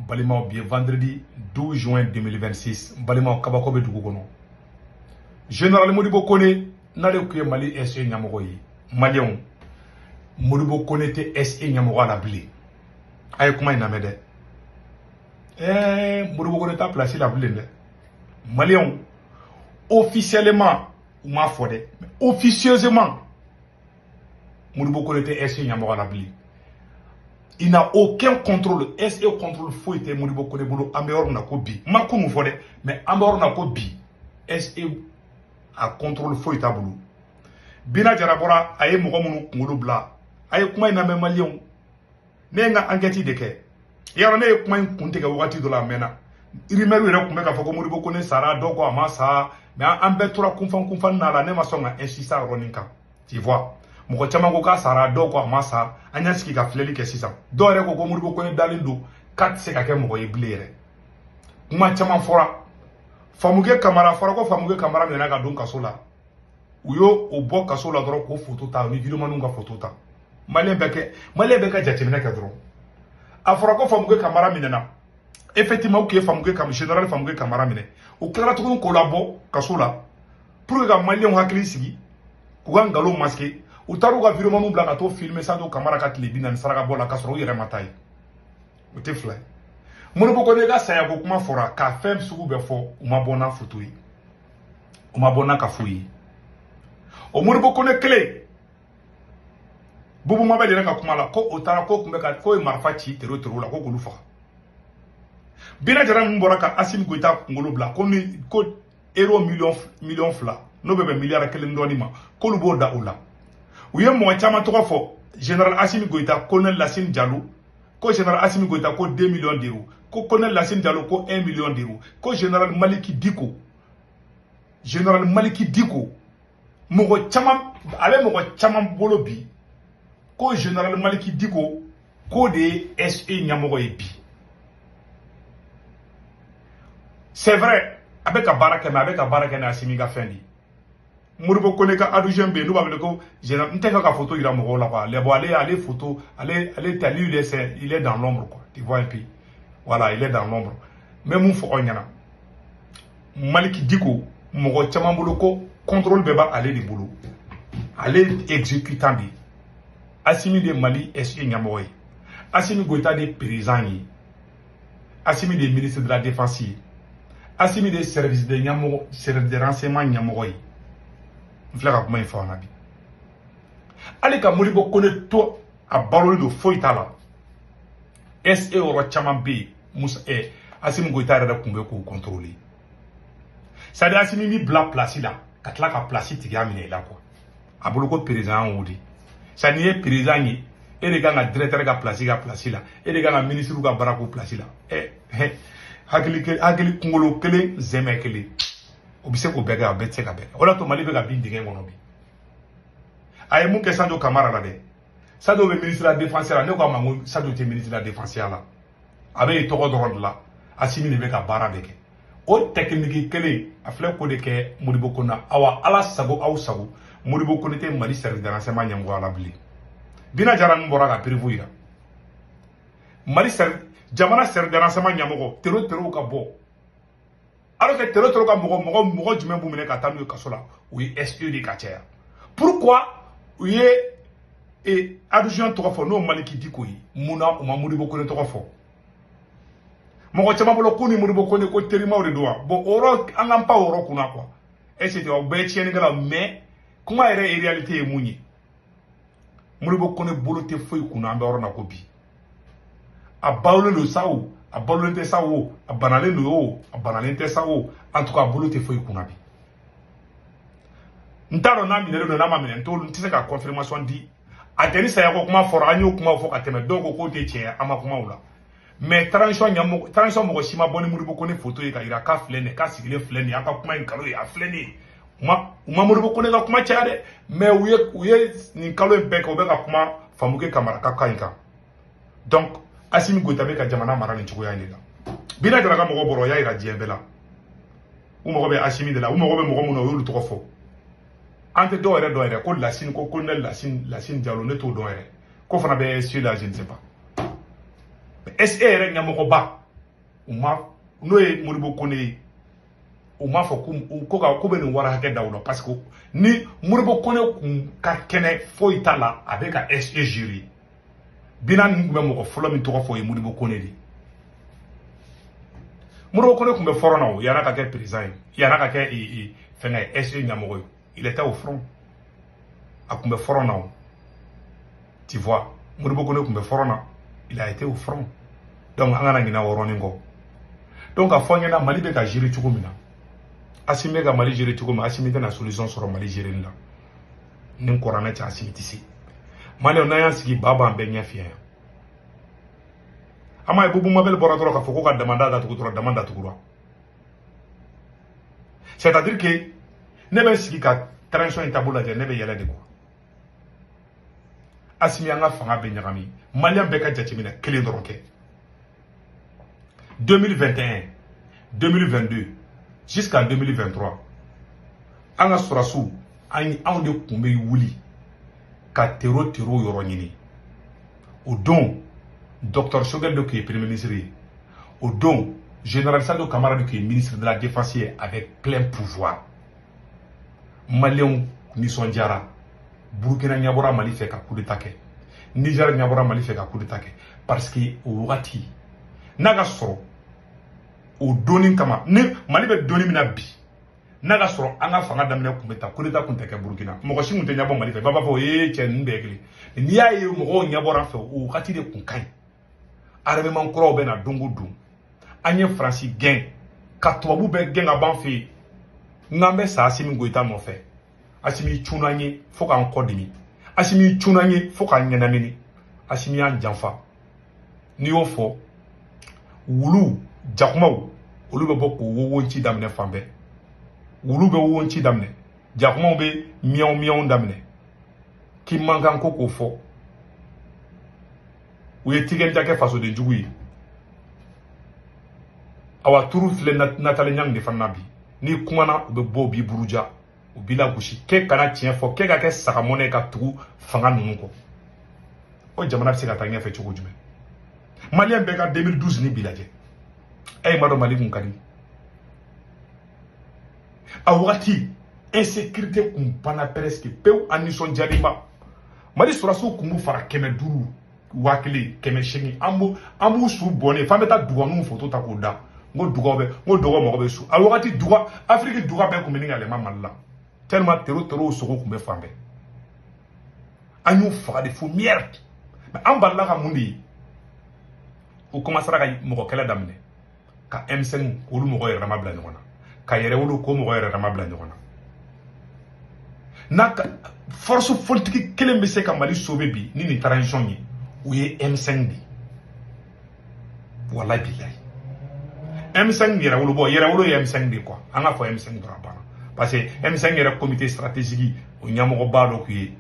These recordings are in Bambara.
Balimaw, bi ye vendredi 12 juin 2026. Balimaw, kabako bɛ dugu kɔnɔ. Général Modibo Kone, n'ale tun ye Mali SE ɲɛmɔgɔ ye, Maliyɛnw, Modibo Kone tɛ SE ɲɛmɔgɔ la bilen. A ye kuma in lamɛn dɛ. Modibo Kone t'a place la bilen dɛ. Maliyɛnw, officiellement, u m'a fɔ dɛ, mais officieusement, Modibo Kone tɛ SE ɲɛmɔgɔ la bilen. Il n'a aucun contrôle. SE contrôle foyi tɛ Modibo Kone bolo. An bɛ yɔrɔ min na ko bi, n ma kunun fɔ dɛ, mais an bɛ yɔrɔ min na ko bi, SE a contrôle foyi t'a bolo. Bina Jara bɔra, a ye mɔgɔ minnu kunkolo bila. A ye kuma in lamɛn, Maliyɛnw. Ne ye n ka enquête de kɛ. Yarɔ, ne ye kuma in kun tigɛ wagati dɔ la, a mɛnna. Rumeur yɛrɛ tun bɛ k'a fɔ ko Modibo Kone sara, dɔw ko a ma sa, mais an bɛɛ tora kunfan kunfan na la. Ne ma sɔn ka insister a yɔrɔnin kan, tu vois. Mɔgɔ caman ko k'a sara, dɔw ko a ma sa. An y'a sigi ka filɛli kɛ sisan. Dɔw yɛrɛ ko ko Modibo Kone dalen don, k'a tɛ se ka kɛ mɔgɔ ye bilen yɛrɛ. Kuma caman fɔra. Famukɛ Kamara fɔra ko Famukɛ Kamara minɛna ka don kaso la. U y'o o bɔ kaso la dɔrɔn k'o foto ta, ni videomaniw ka foto ta. Maliyɛn bɛɛ kɛ, Maliyɛn bɛɛ ka jateminɛ kɛ dɔrɔn. A fɔra ko Famukɛ Kamara minɛna. Effectivement, u tun ye Famukɛ Kamara, général Famukɛ Kamara minɛ. U tilara tuguni k'o labɔ kaso la pour que ka Maliyɛnw hakili sigi, k'u ka nkalon masquer. U taara u ka videomaniw bila ka t'o filmer Sadio Kamara ka tile 40 saraka bɔ la, k'a sɔrɔ u yɛrɛ ma taa yen. O tɛ fila ye. Modibo Kone ka sayako kuma fɔra, k'a fɛn sugu bɛɛ fɔ, u ma bɔ n'a foto ye, u ma bɔ n'a ka foyi ye. O Modibo Kone kelen, Bubu Mabel yɛrɛ ka kuma la, ko o taara ko tun bɛ ka k'o ye marifa ci terro terro la, ko k'olu faga. Bina Jara ninnu bɔra ka Asimi Goyita kunkolo bila, ko ni ko euro miliyɔn 2, n'o bɛ bɛn miliyari 1 dɔɔni ma, k'olu b'o da o la. U ye mɔgɔ caman tɔgɔ fɔ: général Asimi Goyita, colonel Lasine Diallo. Ko général Asimi Goyita ko 2 millions d'euros, ko colonel Lasine Diallo ko 1 million d'euros, ko général Maliki Diko, général Maliki Diko. Mɔgɔ caman, a bɛ mɔgɔ caman bolo bi ko général Maliki Diko, k'o de ye SE ɲɛmɔgɔ ye bi. C'est vrai, a bɛ ka baara kɛ, mais a bɛ ka baara kɛ ni Asimi ka fɛn de ye. Modibo Kone ka adjoint bɛ yen, n'u b'a wele ko général, n tɛ fɛ ka photo yira mɔgɔw la quoi. Bon, ale photo, ale tɛ, lui, il est dans l'ombre quoi, tu vois un peu. Voilà, il est dans l'ombre. N bɛ mun fɔ aw ɲɛna? Maliki Diko, mɔgɔ caman bolo ko contrôle bɛɛ b'ale de bolo, ale exécutant de ye. Asimi de Mali SE ɲɛmɔgɔ ye, Asimi Goyita de président ye, Asimi de ministre de la Défense ye, Asimi de service de ɲɛmɔgɔ, service de renseignement ɲɛmɔgɔ ye. N filɛ ka kuma in fɔ aw ɲɛna bi. Hali ka Modibo Kone to a balolen don, foyi t'a la. SE yɔrɔ caman bɛ yen, Musa Asimi Goyita yɛrɛ de tun bɛ k'o contrôler. C'est à dire, Asimi b'i bila place la ka tila ka place tigiya minɛ i la quoi. A bolo ko président y'o de. C'est à dire, n'i ye président ye, e de kan ka directeur ka place la, e de kan ka ministre ka baara k'o place la. Hakili hakili, kunkolo kelen, zɛmɛ kelen, o bɛ se k'o bɛɛ kɛ, a bɛɛ tɛ se ka bɛɛ kɛ. O de y'a to Mali bɛ ka bin dingɛ kɔnɔ bi. A ye mun kɛ Sadio Kamara la dɛ? Sadio bɛ ministre de la Défense la. Ne ko a ma ko Sadio tɛ ministre de la Défense la, a bɛ yen tɔgɔ dɔrɔn de la. Asimi de bɛ ka baara bɛɛ kɛ. O technique kelen, a filɛ k'o de kɛ Modibo Kone na. Awa, Ala sago aw sago, Modibo Kone tɛ Mali service de renseignement ɲɛmɔgɔya la bilen. Bina Jara min bɔra ka preuve yira, Mali jamana service de renseignement ɲɛmɔgɔ, terro terro ka bɔ, alors que terro terro ka mɔgɔ jumɛn b'u minɛ ka taa n'u ye kaso la? O ye SE de ka caya. Pourquoi u ye adjoint tɔgɔ fɔ, n'o Maliki Diko ye? Mun na u ma Modibo Kone tɔgɔ fɔ? Mɔgɔ caman bolo ko ni Modibo Kone ko terimaw de don wa. Bon, o yɔrɔ, an k'an pan o yɔrɔ kunna quoi. Est ce que o bɛɛ ye tiɲɛnikɛlaw? Mais kuma yɛrɛ ye, réalité ye mun ye? Modibo Kone bolo tɛ foyi kunna. An bɛ yɔrɔ na ko bi, a balolen don sa o, a balolen tɛ sa o, a banalen don o, a banalen tɛ sa o, en tout cas, a bolo tɛ foyi kunna bi. N t'a dɔn n'a minɛlen don, n'a ma minɛ, n t'o, n tɛ se ka confirmation di. A tɛ ni sayako kuma fɔra, an y'o kuma fɔ ka tɛmɛ, dɔw ko k'o tɛ tiɲɛ ye, an ma kuma o la. Mais transition ɲɛmɔgɔ, transition mɔgɔ si ma bɔ ni Modibo Kone photo ye ka yira k'a filɛ nin ye, k'a sigilen filɛ nin ye. An ka kuma in nkalon ye, a filɛ nin ye. U ma Modibo Kone ka kuma caya dɛ, mais u ye nin kalo in bɛɛ kɛ, u bɛ ka kuma Famukɛ Kamara ka cas in kan. Donc Asimi Goyita bɛ ka jamana mara nin cogoya in de la. Bina Jara ka mɔgɔ bɔra, o y'a yira diɲɛ bɛɛ la. U mago bɛ Asimi de la, u mago bɛ mɔgɔ min na, u y'olu tɔgɔ fɔ. An tɛ dɔw yɛrɛ dɔn yɛrɛ, ko Lasine, ko colonel Lasine, Lasine Diallo, ne t'o dɔn yɛrɛ. Ko fana bɛ SE la, je ne sais pas. SE yɛrɛ ɲɛmɔgɔba U ma n'o ye Modibo Kone ye, u m'a fɔ ko ka ko bɛ nin wari hakɛ da u la, parce que ni Modibo Kone kun ka kɛnɛ foyi t'a la, a bɛ ka SE gérer. Bina ninnu tun bɛ mɔgɔ fɔlɔ min tɔgɔ fɔ, o ye Modibo Kone de ye. Modibo Kone tun bɛ front na o, yan'a ka kɛ président ye, yan'a ka kɛ fɛngɛ SE ɲɛmɔgɔ ye, il était au front. A tun bɛ front na o, tu vois. Modibo Kone tun bɛ front na, il a été au front. Donc an kana ɲinɛ o yɔrɔnin kɔ. Donc a fɔ an ɲɛna, Mali bɛ ka gérer cogo min na, Asimi bɛ ka Mali gérer cogo min, Asimi tɛna solution sɔrɔ Mali gérer la. Ni kuranɛ cɛ, Asimi tɛ se. Maliyɛnw, n'an y'an sigi, ba b'an bɛɛ ɲɛ fiyɛ yan. An m'a ye, Bubu Mabel bɔra dɔrɔn k'a fɔ ko ka damada datugu dɔrɔn, dama datugura. C'est à dire que ne bɛ sigi ka transition in taabolo lajɛ, ne bɛ yɛlɛ de quoi. Asimi, an ka fanga bɛ ɲagami. Maliyɛn bɛɛ ka jateminɛ kelen dɔrɔn kɛ: 2021, 2022 jusqu'en 2023, an ka sɔrɔsiw, anw de tun bɛ wuli ka terro terro yɔrɔ ɲini. O don, docteur Choguel de tun ye premier ministre ye. O don, général Sadio Camara de tun ye ministre de la Défense ye avec plein pouvoir. Maliyɛnw nisɔndiyara. Burukina ɲɛbɔra Mali fɛ ka coup d'état kɛ, Niger ɲɛbɔra Mali fɛ ka coup d'état kɛ, parce que o wagati n'a ka sɔrɔ o donni kama, ni Mali bɛ donni min na bi, n'a ka sɔrɔ an ka fanga daminɛ tun bɛ ta, coup d'état tun tɛ kɛ Burukina, mɔgɔ si tun tɛ ɲɛbɔ Mali fɛ. Bɛɛ b'a fɔ ee, cɛ ninnu bɛɛ ye kelen. N'i y'a ye mɔgɔw ɲɛbɔra an fɛ, o wagati de tun ka ɲi. Armement kuraw bɛ na don o don. An ye Faransi gɛn ka tubabu bɛɛ gɛn ka ban fɛ yen. N'an bɛ sa Asimi Goyita nɔfɛ, Asimi cunna an ye fo k'an kɔ dimi, Asimi cunna an ye fo k'an ɲɛnamini, Asimi y'an janfa. N'i y'o fɔ, wulu jakumaw, olu bɛ bɔ k'o wowonci daminɛ fan bɛɛ. Wulu bɛ wowonci daminɛ, jakumaw bɛ miyaw miyaw daminɛ k'i man kan ko k'o fɔ. U ye tigɛnja kɛ fasoden jugu ye. Awa, turu filɛ Nathalie Niang de fana na bi. N'i kumana, u bɛ bɔ, u b'i buruja, u b'i lagosi k'e kana tiɲɛ fɔ, k'e ka kɛ sagamɔnɛ ka tugu fanga ninnu kɔ. O jamana bɛ se ka taa ɲɛfɛ cogo jumɛn? Maliyɛn bɛɛ ka 2012 ni bi lajɛ. E m'a dɔn Mali kun ka di a wagati, insécurité kun banna presque pewu. An nisɔndiyalenba, Mali sɔrɔsiw kun b'u fara 500, 1000, 800. An b'u su bɔnnen f'an bɛ taa duganinw foto ta k'o da. N ko dugaw bɛ, n ko dugaw mago bɛ su. A wagati duga, Afiriki duga bɛɛ kun bɛ ɲini ka yɛlɛma Mali la, tellement terro terrow sogo kun bɛ fan bɛɛ. An y'u faga de fo merde. Mais an balila ka mun de ye? U commencera ka mɔgɔ kɛlɛ daminɛ, ka M5 k'olu mɔgɔ yɛrɛ dama bila ɲɔgɔn na, ka yɛrɛwolo k'o mɔgɔ yɛrɛ dama bila ɲɔgɔn na. N'a ka force politique kelen bɛ se ka Mali sauver bi ni nin transition ye, o ye M5 de ye. Walahi bilahi, M5 yɛrɛwolo bɔ, yɛrɛwolo ye M5 de ye quoi. An k'a fɔ M5 dɔrɔn, a banna, parce que M5 yɛrɛ comité stratégique, o ɲɛmɔgɔba dɔ tun ye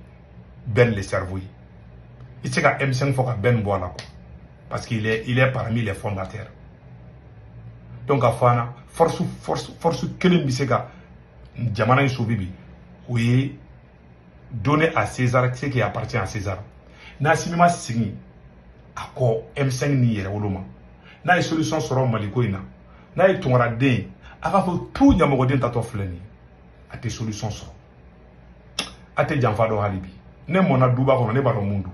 Ben le cerveau ye. I tɛ se ka M5 fɔ ka Ben bɔ a la quoi, parce qu'il est parmi les fondateurs. Donc a fɔ an na, force kelen bɛ se ka jamana in sauver bi, o ye donner à César ce qui appartient à César. N'Assimi ma segin a kɔ M5 ni yɛrɛwolo ma, n'a ye solution sɔrɔ Maliko in na, n'a ye Tunkaraden ye, a k'a fɔ tout ɲamɔgɔden tatɔ filɛ nin ye, a tɛ solution sɔrɔ, a tɛ janfa dɔn. Hali bi ne mɔnna duba kɔnɔ, ne b'a dɔn mun don.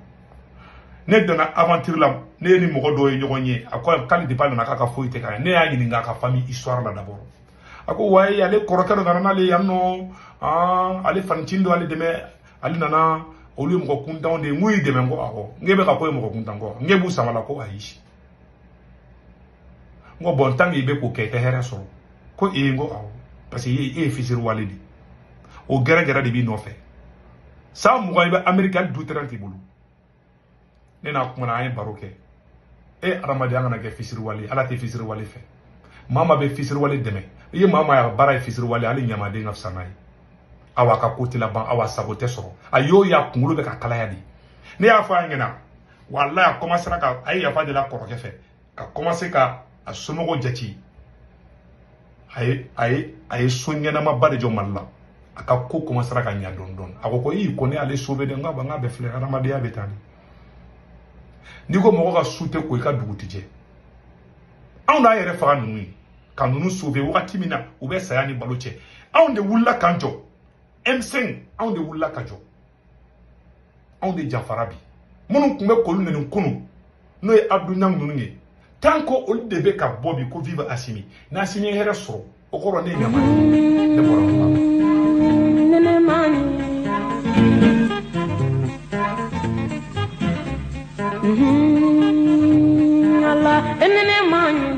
Ne donna aventure la, ne ni mɔgɔ dɔw ye ɲɔgɔn ye. A ko k'ale depuis ale nana k'a ka foyi tɛ k'a ye. Ne y'a ɲininka a ka famille histoire la d'abord. A ko wayi, ale kɔrɔkɛ dɔ nana n'ale yan nɔ, ale fanicinin dɔ ale dɛmɛ, ale nana, olu ye mɔgɔ kuntanw de ye. N k'u y'i dɛmɛ? N ko awɔ. N k'e bɛ ka ko ye mɔgɔ kuntan kɔ, n k'e b'u sama la? Ko ayi. N ko bon, tant que i bɛ k'o kɛ, i tɛ hɛrɛ sɔrɔ. Ko ee? N ko awɔ, parce que e ye fisiriwale de, o gɛrɛgɛrɛ de b'i nɔfɛ. San 20 i bɛ Ameriki, hali du terrain t'i bolo. Ne n'a kumana, an ye baro kɛ. E adamaden, an kana kɛ fisiriwale. Ala tɛ fisiriwale fɛ. Maa maa bɛ fisiriwale dɛmɛ, i ye maa maa baara ye fisiriwale, hali ɲamaden ka fisa n'a ye. Awa, a ka ko tɛ laban, awa, sago tɛ sɔrɔ. A y'o ye, a kunkolo bɛ ka kalaya de. Ne y'a fɔ a ɲɛna, walayi, a commencera ka, a ye yafa deli a kɔrɔkɛ fɛ ka commencer ka a somɔgɔw jate. A ye so ɲɛnamaba de jɔ Mali la. A ka ko commencera ka ɲa dɔɔni dɔɔni. A ko ko i ko ne y'ale sauver de. N k'a bɛɛ filɛ, adamadenya bɛ tan de. N'i ko mɔgɔ ka su tɛ ko, i ka dugu tɛ jɛ. Anw n'a yɛrɛ faga ninnu ye ka ninnu sauver wagati min na u bɛ saya ni balo cɛ. Anw de wulila k'an jɔ. M5 anw de wulila ka jɔ. Anw de janfara bi. Minnu tun bɛ k'olu nɛni kunun n'o ye Abdou Niang ninnu ye. Tant que olu de bɛ ka bɔ bi ko vive Assimi. Ni Assimi ye hɛrɛ sɔrɔ o kɔrɔ ne ye ɲama ye. Ne bɔra kuma la. Allah, enene man.